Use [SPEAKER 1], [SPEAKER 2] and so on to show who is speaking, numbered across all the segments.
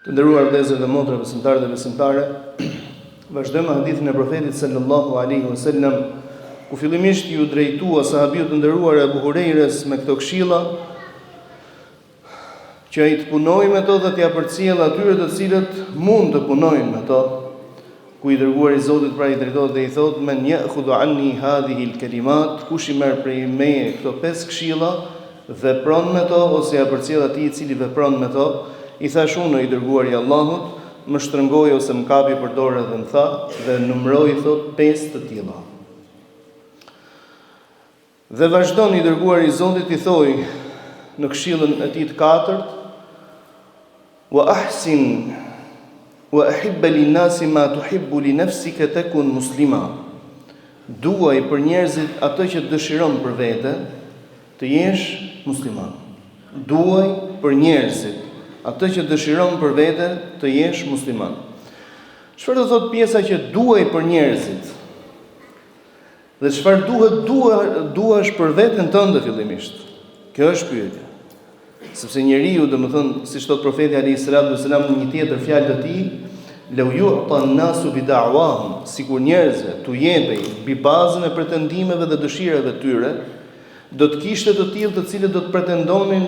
[SPEAKER 1] Të nderuar vëllezër dhe motra, besimtarë dhe besimtare, vazhdojmë me hadithin e Profetit sallallahu alaihi wasallam, ku fillimisht iu drejtua sahabiut të nderuar Ebu Hurejrës me këto këshilla, që ai të punojë me to dhe t'ia përcjellë atyre të cilët mund të punojnë me to. Ku i dërguari i Zotit pra i drejtohet dhe i thotë, Men ya'khudhu anni hadhihi al-kalimat, kush i merr prej meje këto pesë këshilla, vepron me to ose ia përcjell atij i cili vepron me to, i thashë unë, o i dërguari i Allahut, më shtrëngoi ose më kapi për dore dhe më tha, dhe numëroi thotë pesë të tilla. Dhe vazhdon i dërguari i Zotit i thoj në këshillën e tij të katërt, Wa ahsin wa ahibba lin-nasi ma tuhibbu li nafsika takun muslima. Duaj për njerëzit atë që dëshiron për vete, të jesh musliman. Duaj për njerëzit atë që dëshiron për vete, të jesh musliman. Çfarë do thotë pjesa që duaj për njerëzit? Dhe çfarë duhet dua, duash për veten tënde fillimisht? Kjo është pyetja. Sepse njeriu, domethënë, siç thotë profeti alayhi salatu wasalam në një tjetër fjalë të tij, "Law yu'ta an-nasu bi da'wahum", sikur njerëzve t'u jepej mbi bazën e pretendimeve dhe dëshirave të tyre, do të kishte të tillë të cilët do të pretendonin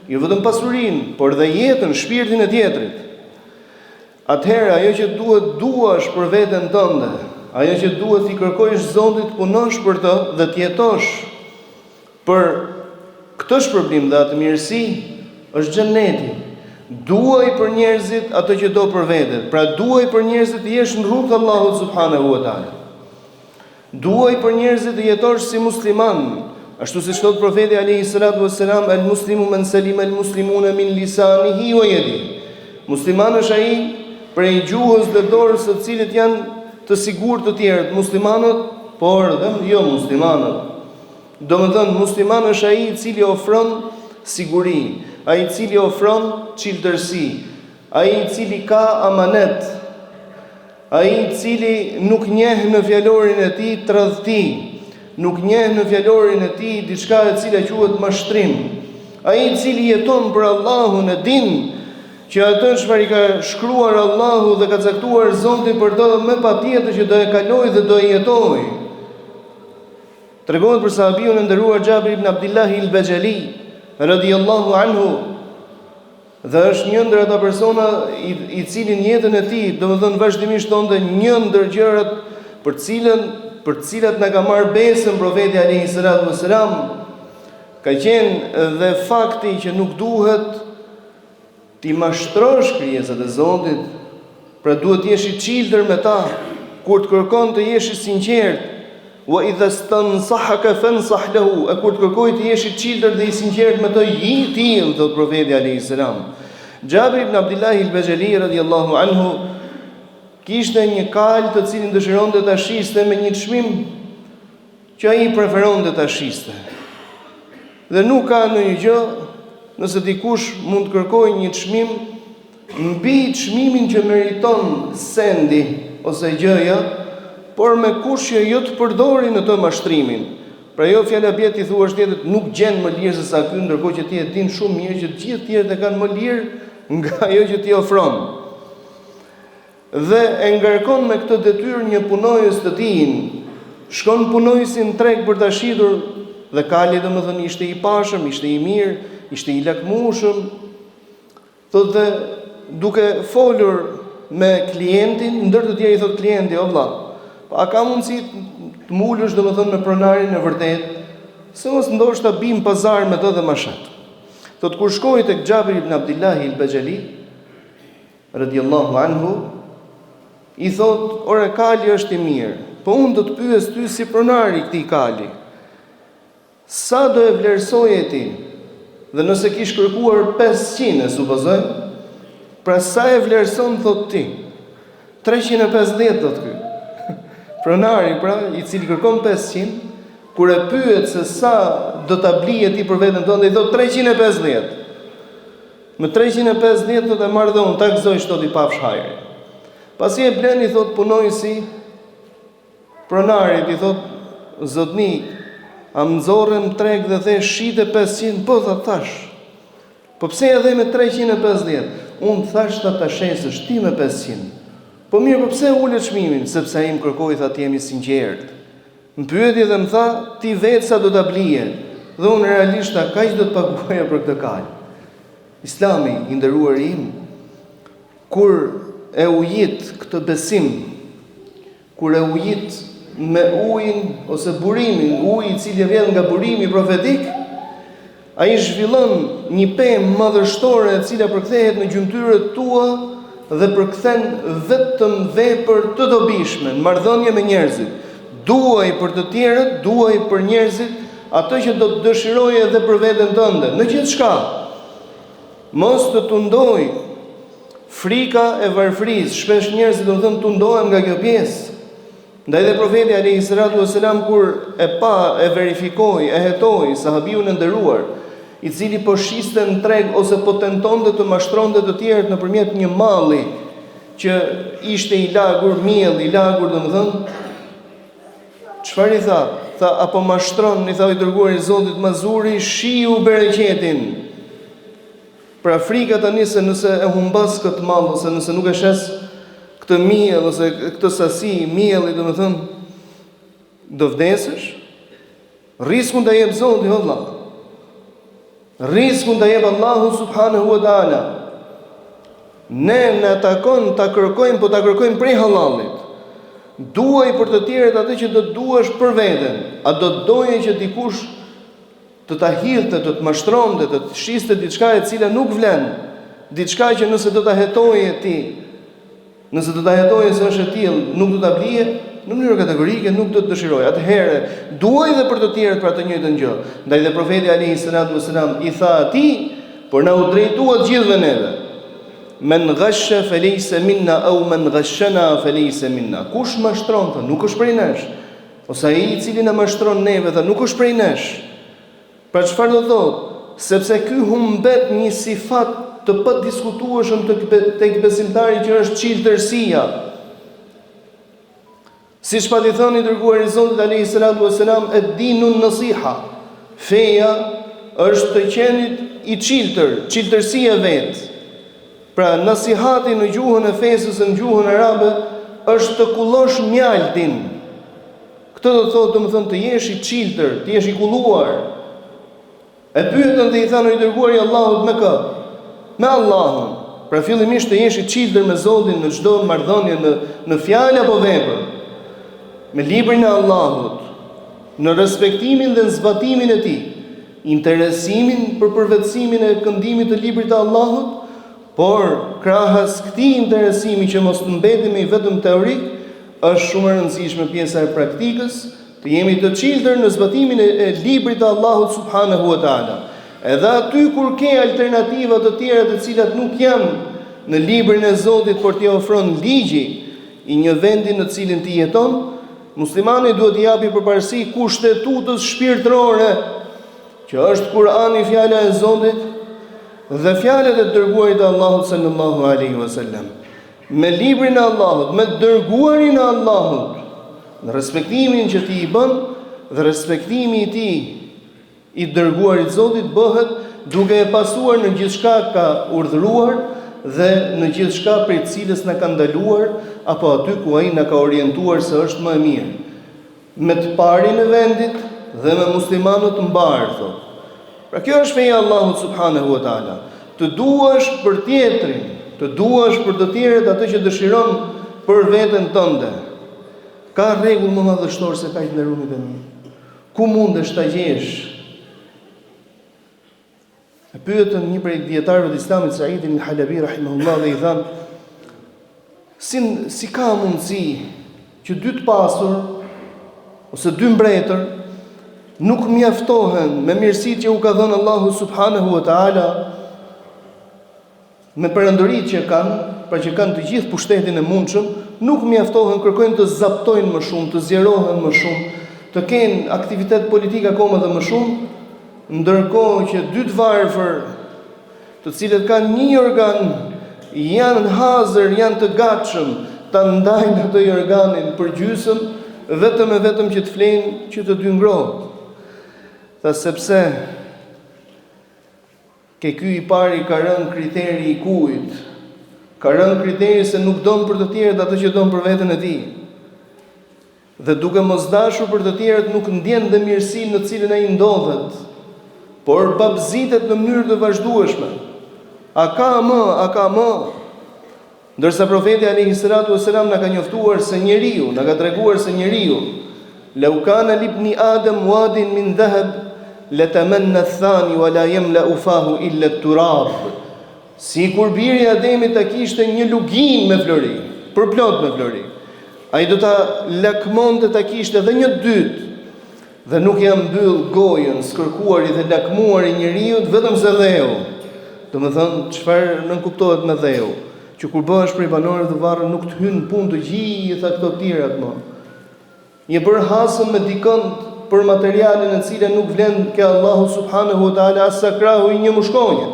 [SPEAKER 1] jo vetëm pasurinë, por dhe jetën, shpirtin e tjetrit. Atëherë ajo që duhet duash për veten tënde, ajo që duhet t'i kërkojsh Zotit të punosh për të dhe të jetosh për këtë shpërblim dhe atë mirësi, është xheneti. Duaj për njerëzit atë që do për vete. Pra duaj për njerëzit të jesh në rrugë të Allahut subhanahu wa taala. Duaj për njerëzit të jetosh si musliman, ashtu siç thotë profeti alejhi salatu ves selam, El muslimu men selima el muslimune min lisanihi wa yadihi. Musliman është ai prej gjuhës dhe dorës së të cilit janë të sigurt të tjerët, muslimanët, por dhe jo muslimanët. Domethënë, musliman është ai i cili ofron siguri, ai i cili ofron çiltërsi, ai i cili ka amanet, Ai i cili nuk njeh në fjalorin e tij tradhti, nuk njeh në fjalorin e tij diçka e cila quhet mashtrim, ai i cili jeton për Allahun e din që atë çfarë i ka shkruar Allahu dhe ka caktuar Zoti për të me patjetër që do e kalojë dhe do e jetojë. Tregohet për sahabiun e nderuar Xhabir ibn Abdullah el-Bexheli, radiallahu anhu, Dhe është një ndër ata persona i, i cili në jetën e tij, domethënë vazhdimisht thonte një ndër gjërat për të cilën për të cilat na ka marrë besën profeti alayhi salatu wasalam, ka qenë dhe fakti që nuk duhet t'i mashtrosh krijesat e Zotit, Pra duhet të jesh i çiltër me ta, kur të kërkon të jesh i sinqertë, wa idha stansahaka fansah lahu, e kur të kërkojë të jesh i çiltër dhe i sinqertë me të, ji i tillë, thotë profeti alayhi salam. Xhabir ibn Abdullah al-Bajali radhiyallahu anhu kishte një kalë të cilin dëshironte ta shiste me një çmim që ai preferonte ta shiste. Dhe nuk ka ndonjë gjë nëse dikush mund të kërkojë një çmim mbi çmimin që meriton sendi ose gjëja, por me kusht që jo të përdori në të mashtrimin. Pra jo fjala bie t'i thuash tjetrit nuk gjen më lirë se sa ky, ndërkohë që ti e din shumë mirë që të gjithë të tjerët e kanë më lirë nga ajo që ti ofron. Dhe e ngarkon me këtë detyrë një punonjës të tijin. Shkon punonjësi në treg për ta shitur dhe kali domethënë ishte i pashëm, ishte i mirë, ishte i lakmueshëm. Thotë dhe duke folur me klientin, ndër të tjerë i thotë klienti, o vlla, po a ka mundësi të më ulësh domethënë me pronarin e vërtetë, se mos ndoshta bim pazar me të dhe ma shet. Thotë kur shkoi tek Xhabir ibn Abdillahi el-Bexheli, radiallahu anhu, i thotë, ore kali është i mirë, po unë do të pyes ty si pronari i këtij kali. Sa do e vlerësoje ti? Dhe nëse kish kërkuar 500 e supozojmë, pra sa e vlerëson thotë ti? 350 thotë ky. Pronari pra, i cili kërkon 500, kur e pyet se sa do ta blije ti për veten tënde, i thotë 350. Me 350 thotë e marr dhe unë, ta gëzojsh thotë i pafsh hajri. Pasi e blen i thotë punonjësi, Pronarit i thotë, Zotni, a më nxorre në treg dhe the shite 500, po tha thashë. Po pse e dhe me 350? Unë thashë tha ta shesësh ti me 500. Po mirë, po pse e ule çmimin? Sepse ai më kërkoi tha të jem i sinqertë. Më pyeti dhe më tha, ti vetë sa do ta blije? Dhe unë realisht tha kaq do të paguaja për këtë kalë. Islami, i nderuari im, kur e ujit këtë besim, kur e ujit me ujin ose burimin, uji i cili vjen nga burimi profetik, ai zhvillon një pemë madhështore e cila përkthehet në gjymtyrët tua dhe përkthen vetëm vepër të dobishme në marrëdhënie me njerëzit. Duaj për të tjerët, duaj për njerëzit atë që do të dëshiroje edhe për veten tënde, në gjithçka. Mos të tundojë frika e varfërisë, shpesh njerëzit domethënë tundohen nga kjo pjesë. Ndaj dhe profeti alayhi salatu wasalam kur e pa, e verifikoi, e hetoi sahabiun e nderuar, i cili po shiste në treg ose po tentonte të mashtronte të tjerët nëpërmjet një malli që ishte i lagur, miell i lagur, domethënë, çfarë i tha? Tha, a po mashtron, i tha i dërguari i Zotit, ma zuri shiu bereqetin. Pra frika tani se nëse e humbas këtë mall ose nëse nuk e shes këtë miell ose këtë sasi mielli, domethënë do vdesësh? Rriskun ta jep Zoti o vëlla. Rriskun ta jep Allahu subhanahu wa taala. Ne na takon ta kërkojmë, po ta kërkojmë prej hallallit. Duaj për të tjerët atë që do të duash për veten. A do të doje që dikush të ta hidhte, të të mashtronte, të të shiste diçka e cila nuk vlen, diçka që nëse do ta hetoje ti, nëse do ta hetoje se është e tillë, nuk do ta blije, në mënyrë kategorike nuk do të dëshiroje. Atëherë, duaj dhe për të tjerët pra të njëjtën gjë. Ndaj dhe profeti alayhi salatu wasalam i tha atij, por na u drejtua të gjithëve neve. Men ghasha falaysa minna aw men ghashana falaysa minna. Kush mashtron, tha, nuk është prej nesh. Ose ai i cili na mashtron neve, tha, nuk është prej nesh. Pra çfarë do të thotë? Sepse ky humbet një sifat të padiskutueshëm tek besimtari që është çiltërsia. Siç pati thënë i dërguari i Zotit alayhi salatu wasalam, "Ed-dinu nasiha." Feja është të qenit i çiltër, çiltërsia vetë. Pra, nasihati në gjuhën e fesë ose në gjuhën arabe është të kullosh mjaltin. Këtë do të thotë, domethënë, të jesh i çiltër, të jesh i kulluar. E pyetën dhe i thanë o i dërguari i Allahut me kë? Me Allahun. Pra fillimisht të jesh i çiltër me Zotin në çdo marrëdhënie në në fjalë apo vepër. Me librin e Allahut, në respektimin dhe në zbatimin e tij. Interesimin për përvetësimin e këndimit të librit të Allahut, por krahas këtij interesimi që mos të mbetemi vetëm teorik, është shumë e rëndësishme pjesa e praktikës, të jemi të çiltër në zbatimin e, e librit të Allahut subhanahu wa taala. Edhe aty kur ke alternativa të tjera të cilat nuk janë në librin e Zotit, por t'i ofron ligji i një vendi në të cilin ti jeton, Muslimani duhet t'i japi përparësi kushtetutës shpirtërore, që është Kur'ani fjala e Zotit dhe fjalët e të dërguarit të Allahut sallallahu alaihi wasallam. Me librin e Allahut, me të dërguarin e Allahut, në respektimin që ti i bën dhe respektimi i tij I dërguarit të Zotit bëhet duke e pasuar në gjithçka ka urdhëruar dhe në gjithçka prej të cilës na ka ndaluar apo aty ku ai na ka orientuar se është më e mirë. Me të parin e vendit dhe me muslimanët mbarë, thotë. Pra kjo është feja e Allahut subhanahu wa taala. Të duash për tjetrin, të duash për të tjerët atë që dëshiron për veten tënde. Ka rregull më madhështor se kaq të nderuamit e mi. Ku mundesh ta gjesh? E pyetën një prej dijetarëve të Islamit Saidin al-Halabi rahimahullah dhe i thanë si si ka mundësi që dy të pasur ose dy mbretër nuk mjaftohen me mirësitë që u ka dhënë Allahu subhanahu wa taala Me perandoritë që kanë, pra që kanë të gjithë pushtetin e mundshëm, nuk mjaftohen, kërkojnë të zaptojnë më shumë, të zgjerohen më shumë, të kenë aktivitet politik akoma dhe më shumë, ndërkohë që dy të varfër, të cilët kanë një jorgan, janë hazër, janë të gatshëm ta ndajnë atë jorganin për gjysëm, vetëm e vetëm që të flejnë që të dy ngrohtë. Tha sepse. Ke ky i pari ka rënë kriteri i kujt? Ka rënë kriteri se nuk don për të tjerët atë që don për veten e tij. Dhe duke mos dashur për të tjerët nuk ndjen dhe mirësinë në të cilën ai ndodhet, por babëzitet në mënyrë të vazhdueshme. A ka më, a ka më? Ndërsa Profeti alejhi salatu ue selam na ka njoftuar se njeriu, na ka treguar se njeriu, Lau kana libni Adem wadin min dhahab, latamanna ath-thani wa la yamla'u fahu illa at-turab. Sikur biri i Ademit ta kishte një luginë me flori, përplot me flori, ai do ta lakmonte ta kishte edhe një të dytë, Dhe nuk ia mbyll gojën së kërkuari dhe lakmuari njeriut vetëm se dheu. Domethënë, çfarë nënkuptohet me dheu? Që kur bëhesh prej banorëve të varrit nuk të hyjnë në punë të gjitha këto tjerat më. Je bërë hasëm me dikënd për materialen e cila nuk vlen ke Allahu subhanahu wa taala as sa krahu i një mushkonje.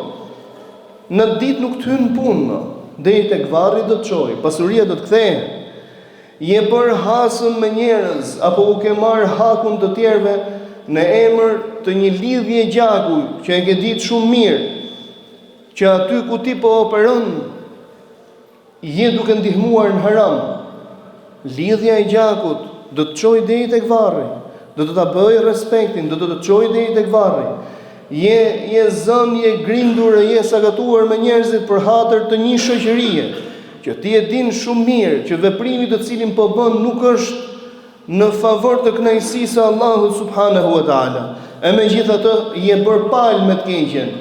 [SPEAKER 1] Në atë ditë nuk të hyn në punë më. Deri tek varri do të çojë, pasuria do të kthehet. Je bërë hasëm me njerëz apo u ke marrë hakun të tjerëve në emër të një lidhje gjaku që e ke ditë shumë mirë që aty ku ti po operon je duke ndihmuar në haram. Lidhja e gjakut do të çojë deri tek varri, do të ta bëjë respektin, do të të çojë deri tek varri. Je je zënë, je grindur e je sakatuar me njerëzit për hatër të një shoqërie, që ti e din shumë mirë që veprimi të cilin po bën nuk është në favor të kënaqësisë së Allahut subhanehu ve teala. E megjithatë je bërë palë me të keqen.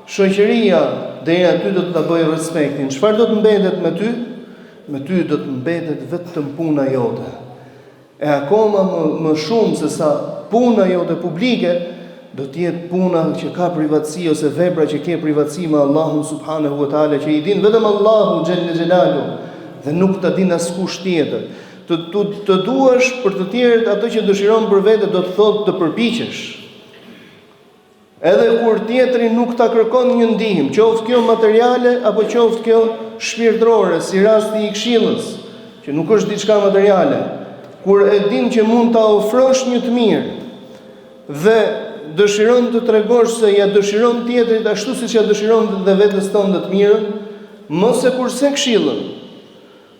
[SPEAKER 1] Shoqëria deri aty do të ta bëjë respektin. Çfarë do të mbetet me ty? Me ty do të mbetet vetëm puna jote. E akoma më më shumë se sa puna jote publike, do të jetë puna që ka privatësi ose vepra që ke privatësi me Allahun subhanehu ve teala që i din vetëm Allahu xhelle xhelalu dhe nuk ta din askush tjetër. Të, të, të duash për të tjerët atë që dëshiron për vete do të thotë të përpiqesh. Edhe kur tjetri nuk ta kërkon një ndihmë, qoftë kjo materiale apo qoftë kjo shpirtërore, si rasti i këshillës, që nuk është diçka materiale, kur e din që mund ta ofrosh një të mirë dhe dëshiron të tregosh se ia dëshiron tjetrit ashtu siç ia dëshiron dhe vetes tënde të mirën, mos e kurse këshillën.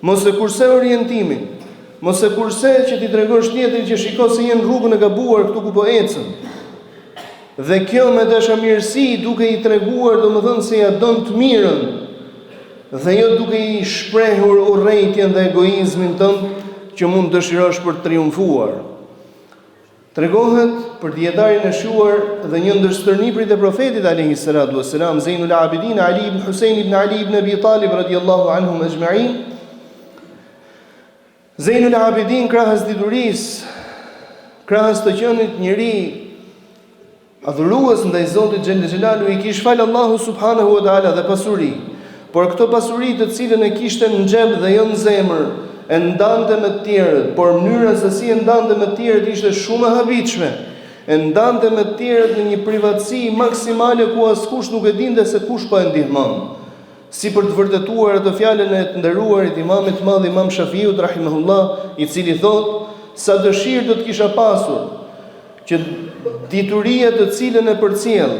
[SPEAKER 1] Mos e kurse orientimin, mos e kurse që t'i tregosh tjetrit që shiko se je në rrugën e gabuar këtu ku po ecën. Dhe kjo me dashamirësi duke i treguar domethënë se ia don të mirën dhe jo duke i shprehur urrejtjen dhe egoizmin tënd që mund të dëshirosh për të triumfuar. Tregohet për dijetarin e shquar dhe një ndër stërnipërit e Profetit alejhi salatu ue selam, Zejnul Abidin Ali ibn Husein ibn Ali ibn Abi Talib radiallahu anhum exhmain. Zejnul Abidin krahas diturisë, krahas të qenit njeri Adhurues ndaj Zotit xhelle xhelaluhu i kish falë Allahu subhanehu ue teala dhe pasuri, por këtë pasuri të cilën e kishte në xhep dhe jo në zemër, e ndante me të tjerët, por mënyra se si e ndante me të tjerët ishte shumë e habitshme. E ndante me të tjerët në një privatësi maksimale ku askush nuk e dinte se kush po e ndihmon. Si për të vërtetuar atë fjalën e të nderuarit Imamit të Madh Imam Shafiut rahimehullah, i cili thotë, Sa dëshirë do të kisha pasur që dituria të cilën e përcjell,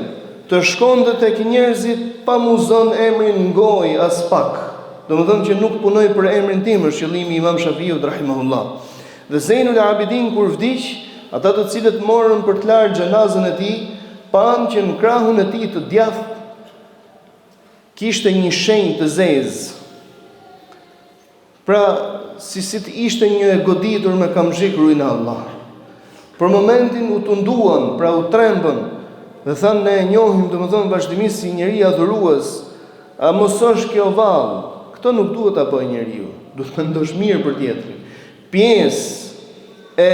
[SPEAKER 1] të shkonte tek njerëzit pa m'u zënë emri në gojë aspak. Domethënë që nuk punoj për emrin tim, është qëllimi i Imam Shafiut rahimahullah. Dhe Zejnul Abidin kur vdiq, ata të cilët morën për të larë xhenazën e tij, panë që në krahun e tij të djathtë kishte një shenjë të zezë. Pra, si si të ishte një e goditur me kamzhik rujna Allah. Për momentin u tunduan, pra u trembën, dhe thanë ne e njohim, domethënë vazhdimisht si njeri adhurues, a mos është kjo vallë? Këtë nuk duhet ta bëjë njeriu, duhet të mendosh mirë për tjetrin. Pjesë e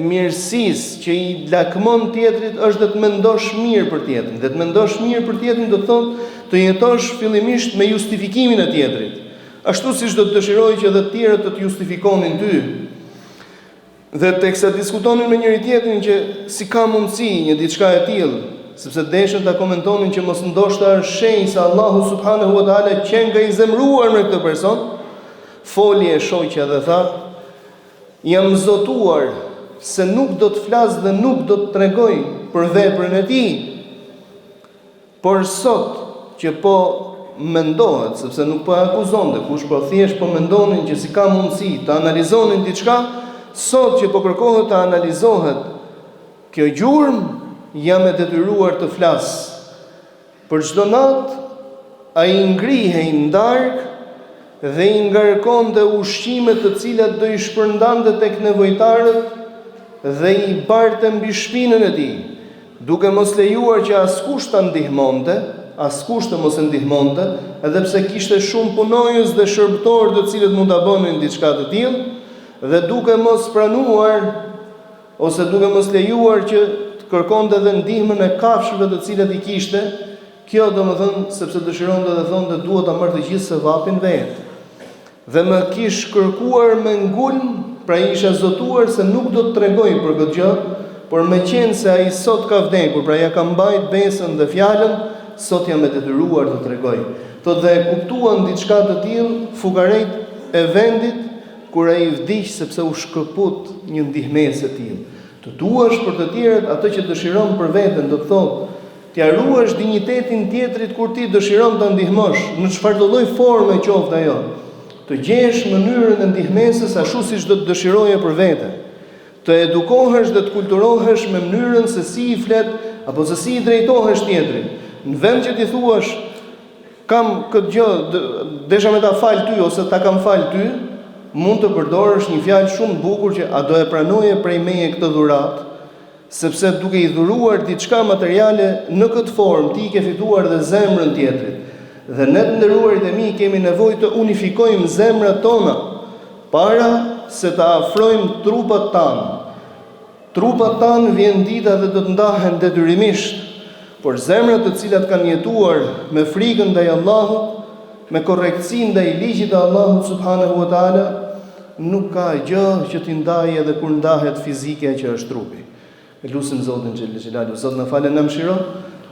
[SPEAKER 1] mirësisë që i lakmon tjetrit është dhe të mendosh mirë për tjetrin. Dhe të mendosh mirë për tjetrin do të thotë të jetosh fillimisht me justifikimin e tjetrit. Ashtu siç do të dëshiroje që edhe të tjerët të të justifikonin ty. Dhe teksa diskutonin me njëri-tjetrin që si ka mundësi një diçka e tillë, sepse deshën ta komentonin që mos ndoshta është shenjë se Allahu subhanahu wa taala qenka i zemëruar me këtë person, foli e shoqja dhe tha: Jam zotuar se nuk do të flas dhe nuk do të tregoj për veprën e tij. Por sot që po mendohet, sepse nuk po e akuzonte kush, po thjesht po mendonin që si ka mundësi të analizonin diçka, sot që po kërkohet të analizohet kjo gjurmë, jam e detyruar të flas. Për çdo natë ai ngrihej në darkë dhe i ngarkonte ushqimet të cilat do i shpërndante tek nevojtarët dhe i barte mbi shpinën e tij, duke mos lejuar që askush ta ndihmonte, askush të mos e ndihmonte, edhe pse kishte shumë punonjës dhe shërbëtorë të cilët mund ta bënin diçka të tillë, dhe duke mos pranuar ose duke mos lejuar që të kërkonte edhe ndihmën e kafshëve të cilat i kishte, kjo domethënë sepse dëshironte dhe thonte dua ta marr të gjithë sevapin vetë. Dhe më kish kërkuar me ngulm, pra isha zotuar se nuk do të tregoj për këtë gjë, por meqenëse ai sot ka vdekur, pra ia kam mbajt besën dhe fjalën, sot jam e detyruar të tregoj. Thotë dhe e kuptuan diçka të tillë fukarejt e vendit kur ai vdiq sepse u shkëput një ndihmesë e tillë. Të duash për të tjerët atë që dëshiron për veten, do të thotë t'ia ruash dinjitetin tjetrit kur ti dëshiron ta ndihmosh, në çfarëdo lloj forme qoftë ajo. Të gjesh mënyrën e ndihmesës ashtu siç do të dëshiroje për vete. Të edukohesh dhe të kulturohesh me mënyrën se si i flet apo se si i drejtohesh tjetrit. Në vend që t'i thuash Kam këtë gjë, desha me ta fal ty ose ta kam fal ty, mund të përdorësh një fjalë shumë të bukur që a do e pranoje prej meje këtë dhuratë, sepse duke i dhuruar diçka materiale në këtë formë ti i ke fituar dhe zemrën tjetrit. Dhe ne të nderuarit e mi kemi nevojë të unifikojmë zemrat tona para se të afrojmë trupat tanë. Trupat tanë vjen dita dhe do të ndahen detyrimisht, por zemrat të cilat kanë jetuar me frikën ndaj Allahut, me korrektësi ndaj ligjit të Allahut subhanehu ve teala, nuk ka gjë që t'i ndajë edhe kur ndahet fizikja që është trupi. E lusim Zotin xhelle xhelaluhu, Zot na fal e na mëshiro,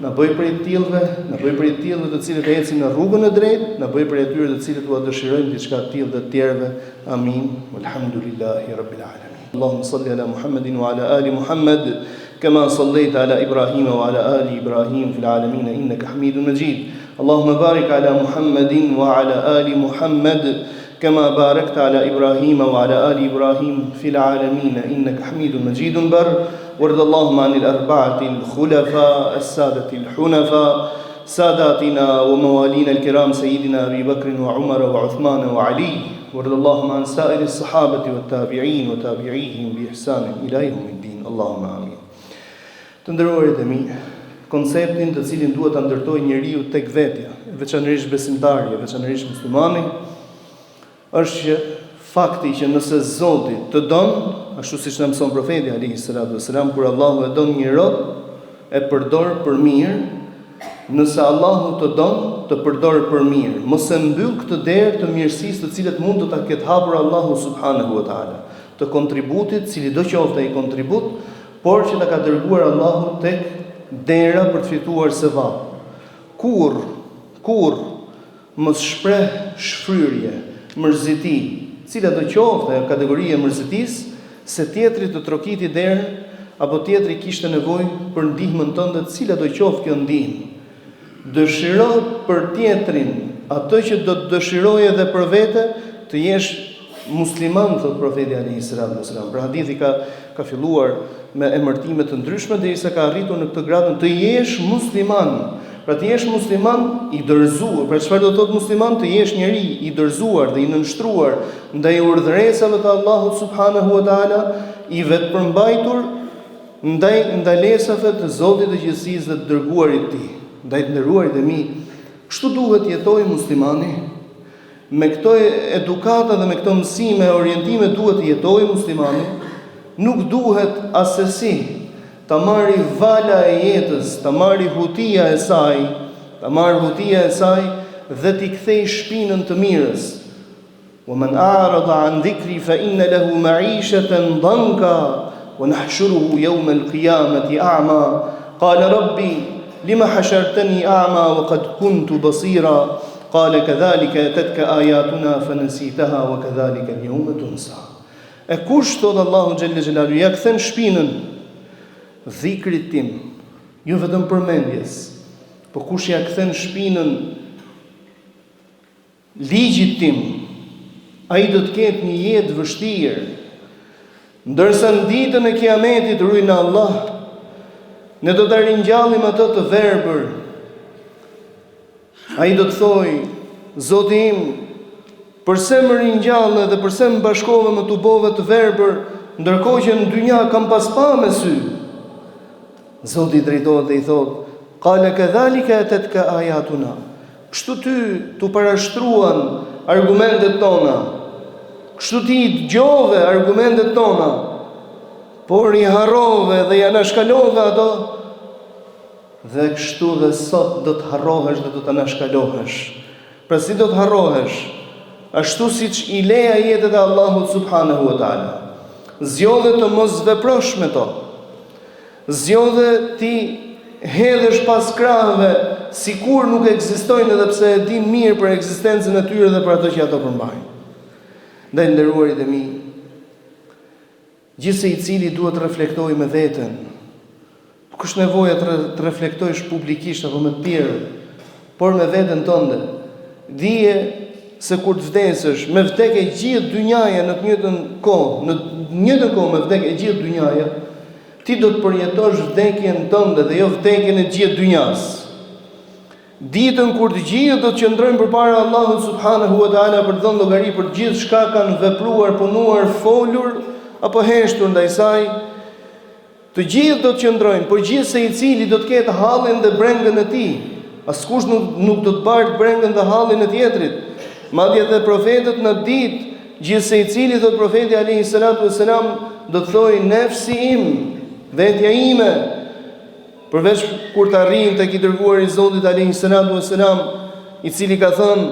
[SPEAKER 1] na bëj prej të tillëve, na bëj prej të tillëve të cilët ecin në rrugën e drejtë, na bëj prej atyre të cilët ua dëshirojmë diçka të tillë dhe të tjerëve. Amin. Walhamdulillahi rabbil alamin. Allahumma salli ala Muhammedin wa ala ali Muhammed kama sallaita ala Ibrahim wa ala ali Ibrahim fil alamin innaka Hamidum Majid. Allahumma barik ala Muhammedin wa ala ali Muhammed kama barakta ala Ibrahim wa ala ali Ibrahim fil alamin innaka Hamidum Majidun bar. وارض اللهم عن الأربعة الخلفاء السادة الحنفاء ساداتنا وموالينا الكرام سيدنا أبي بكر وعمر وعثمان وعلي وارض اللهم عن سائر الصحابة والتابعين وتابعيهم بإحسان إلى يوم الدين اللهم آمين Të nderuarit e mi, konceptin të cilin duhet ta ndërtojë njeriu tek vetja, veçanërisht besimtari, veçanërisht muslimani, është që fakti që nëse Zoti të don, ashtu siç na mëson profeti alejhi salatu vesselam, kur Allahu e don një rob, e përdor për mirë, nëse Allahu të don, të përdor për mirë. Mos e mbyll këtë derë të mirësisë të cilët mund të ta ketë hapur Allahu subhanehu ve teala, të kontributit, cilido qoftë ai kontribut, por që ta ka dërguar Allahu tek dera për të fituar sevap. Kurrë, kurrë Mos shpreh shfryrje, mërziti, cilado qoftë ajo kategori e mërzitisë, se tjetri të trokiti derën apo tjetri kishte nevojë për ndihmën tënde cilado qoftë kjo ndihmë. Dëshiro për tjetrin atë që do të dëshiroje edhe për vete, të jesh musliman, thotë Profeti alejhi salatu ve selam. Pra hadithi ka ka filluar me emërtime të ndryshme derisa ka arritur në këtë gradën të jesh musliman. Pra të jesh musliman i dorëzuar. Pra çfarë do të thotë musliman? Të jesh njeri i dorëzuar dhe i nënshtruar ndaj urdhëresave të Allahut subhanahu wa taala, i vetëpërmbajtur ndaj ndalesave të Zotit të gjithësisë dhe të dërguarit të tij. Ndaj të nderuarit e mi, kështu duhet të jetojë muslimani. Me këto edukata dhe me këto mësime e orientime duhet të jetojë muslimani, nuk duhet assesi ta marri vala e jetës, ta marri hutia e saj, ta marrë hutia e saj dhe t'i kthejë shpinën të mirës. Wa man a'rada an dhikri fa inna lahu ma'ishatan danka wa nahshuruhu yawma al-qiyamati a'ma. Qala rabbi lima hashartani a'ma wa qad kuntu basira. Qala kadhalika atatka ayatuna fanasitaha wa kadhalika al-yawma tunsa. E kush thotë Allahu xhelle xhelaluhu ia kthen shpinën dhikrit tim, jo vetëm përmendjes. Po kush ia kthen shpinën ligjit tim, ai do të ketë një jetë të vështirë. Ndërsa në ditën e Kiametit rujna Allah, ne do ta ringjallim atë të verbër. Ai do të thojë, Zoti im, përse më ringjalle dhe përse më bashkove më tubove të verbër, ndërkohë që në dynja kam pas pa me sy? Zoti i drejtohet dhe i thotë, Kale kedhalike etetke ajatuna. Kështu ty t'u parashtruan argumentet tona. Kështu ti i dëgjove argumentet tona, por i harrove dhe i anashkalove ato. Dhe kështu dhe sot do të harrohesh dhe do të anashkalohesh. Pra si do të harrohesh? Ashtu siç i le ajetet e Allahut subhanehu ve teala. Zgjodhe të mos veprosh me to. Zgjodhe t'i hedhësh pas krahëve sikur nuk ekzistojnë edhe pse e din mirë për ekzistencën e tyre dhe për ato që ato përmbajnë. Ndaj të nderuarit e mi, Gjithsecili duhet të reflektojë me veten. Nuk është nevoja të, të reflektojsh publikisht apo me të tjerët, por me veten tënde. Dije se kur të vdesësh, me vdek e gjithë dynjaja në të njëjtën kohë, në të njëjtën kohë me vdek e gjithë dynjaja, ti do të përjetosh vdekjen tënde dhe jo vdekjen e gjithë dynjas. Ditën kur të gjithë do të qëndrojnë përpara Allahut subhanehu ve teala për të dhënë llogari për gjithçka kanë vepruar, punuar, folur apo heshtur ndaj saj, të gjithë do të qëndrojnë, por gjithsecili do të ketë hallin dhe brengën e tij. Askush nuk nuk do të bartë brengën dhe hallin e tjetrit. Madje edhe profetët në atë ditë, gjithsecili thotë profeti alejhi salatu vesselam do të thojë nefsi im, vetja ime, Përveç kur të arrijnë tek i Dërguari i Zotit alejhi salatu ue selam, i cili ka thënë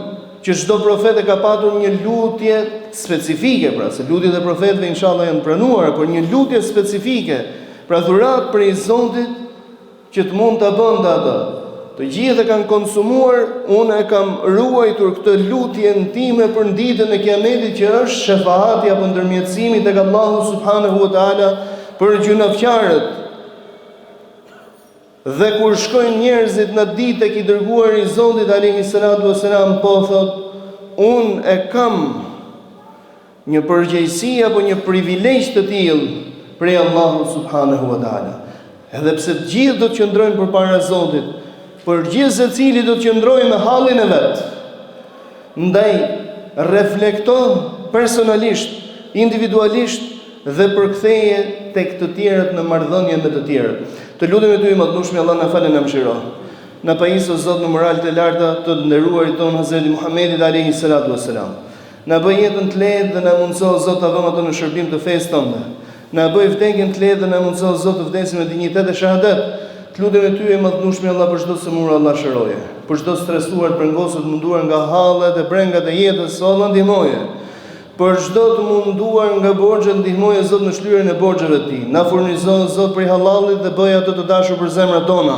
[SPEAKER 1] që çdo profet e ka patur një lutje specifike, pra se lutjet e profetëve inshallah janë të pranuara, por një lutje specifike, pra dhuratë prej Zotit që të mund ta bënte atë. Të gjithë e kanë konsumuar, unë e kam ruajtur këtë lutjen time për në ditën e Kiametit që është shefaati apo ndërmjetësimi tek Allahu subhanahu wa taala për gjynafqarët. Dhe kur shkojnë njerëzit në ditë tek i dërguari i Zotit alejhi salatu ue selam po thotë, unë e kam një përgjegjësi apo një privilegj të tillë prej Allahut subhanahu wa taala. Edhe pse të gjithë do të qëndrojnë përpara Zotit, por gjithsecili do të qëndrojë me hallin e vet. Ndaj reflekto personalisht, individualisht dhe përktheje tek të tjerët në marrëdhënie me të tjerët. Të lutemi ty i Madhnushmi Allah na fal e na mëshiro. Na pajis o Zot me moral të larta të të nderuarit tonë Hazreti Muhammedit alejhi salatu ves selam. Na bëj jetën të lehtë dhe na mundëso o Zot ta vëmë atë në shërbim të fesë tënde. Na bëj vdekjen të lehtë dhe na mundëso o Zot të vdesim me dinjitet e shahadet. Të lutemi ty i Madhnushmi Allah për çdo të sëmurë Allah shëroje. Për çdo të stresuar, të brengosur, të munduar nga hallet e brengat e jetës, o Allah ndihmoje. Për çdo të munduar nga borxhet ndihmoje Zot në shlyerjen e borxheve të tij. Na furnizo Zot prej hallallit dhe bëje atë të dashur për zemrat tona.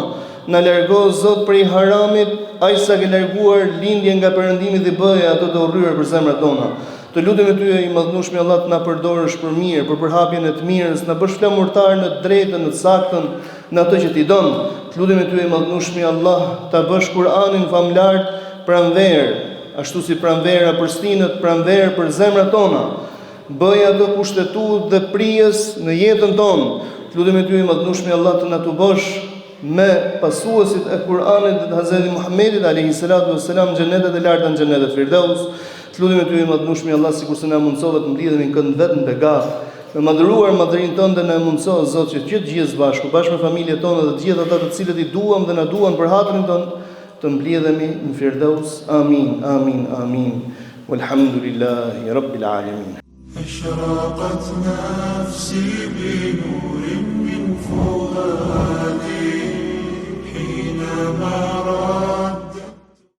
[SPEAKER 1] Na largo Zot prej haramit, aq sa ke larguar lindjen nga perëndimi dhe bëje atë të urryer për zemrat tona. Të lutemi ty i Madhnushmi Allah të na përdorësh për mirë, për përhapjen e të mirës, na bësh flamurtar në të drejtën, në të saktën, në atë që ti don. Të lutemi ty i Madhnushmi Allah ta bësh Kur'anin famëlartë pranverë, ashtu si pranvera për stinët, pranverë për zemrat tona. Bëje atë kushtetutë dhe prijës në jetën tonë. Të lutemi ty i Madhnushmi Allah të na tubosh me pasuesit e Kur'anit dhe të Hazreti Muhammedit alejhi salatu ves selam në xhenetet e larta në xhenetet Firdaus. Të lutemi ty i Madhnushmi Allah sikurse na mundësove të mblidhemi në këtë vend të begatë. Me madhëruar madhërinë tënde na e mundëso o Zot që të gjithë së bashku, bashkë me familjet tona dhe të gjithë ata të cilët i duam dhe na duan për hatrin tënd, të mblidhemi në Firdaus. Amin, amin, amin. Walhamdulillahi rabbil alamin.
[SPEAKER 2] Ashraqat nafsi bi nurin min fuadi.